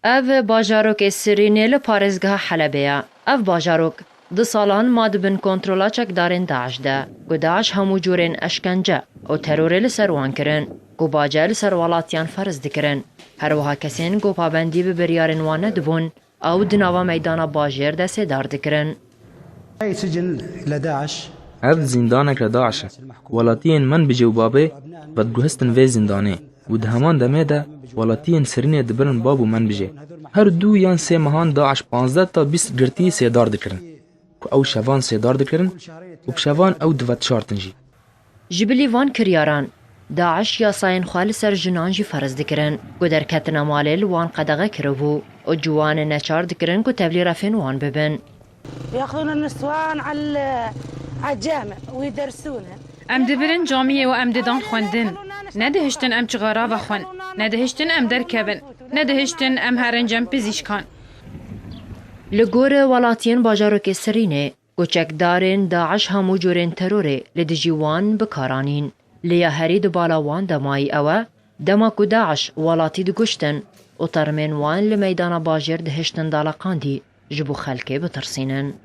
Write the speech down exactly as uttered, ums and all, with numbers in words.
Ev bajarokê Sirînê li parêzgeha Helebê ye. Ev bajarok du salan ma di bin kontrola çekdarên DAIŞ de, ku DAIŞ hemû cûrên eşkence û terorê li ser wan kirin, ku bace li ser welatiyan ferz dikirin. Her wiha kesên ku pabendî bi biryarên wan nedibûn, ew di nava meydana bajêr de sêdar dikirin. Ev zîndanek li DAIŞ e. Welatiyên Menbicê û Babê vediguhestin vê zîndanê û di heman demê de welatiyên Sirînê dibirin Bab û Menbicê. Her du yan sê mehan DAIŞ panzdeh ta bîst girtî sêdar dikirin, ku ew şevan sêdar dikirin û bi şevan ew divetişartin jî. Ji bilî van kiryaran, DAIŞ yasayên xwe li ser jinan jî ferz dikirin, ku derketina malê li wan qedexe kiribû û ciwanê neçar dikirin ku tevlî refên wan bibin. ياخذون النسوان على على الجامع ويدرسونا. Em dibirin camiyê û em didan xwendin. Nedihiştin em cixara vexwin. Nedihiştin em derkevin. Nedihiştin em herin cem pizîşkan. Li gor welatiyên bajarokê Sirînê, ku çekdarên DAIŞ hemû cûrên terorê li dijî wan bi kar anîn. Lêya herî di bala wan de mayî ew e, dema ku DAIŞ welatî diguştin û termên wan li meydana bajêr dihiştin daleqandî, ji bo xelkê bitirsînin.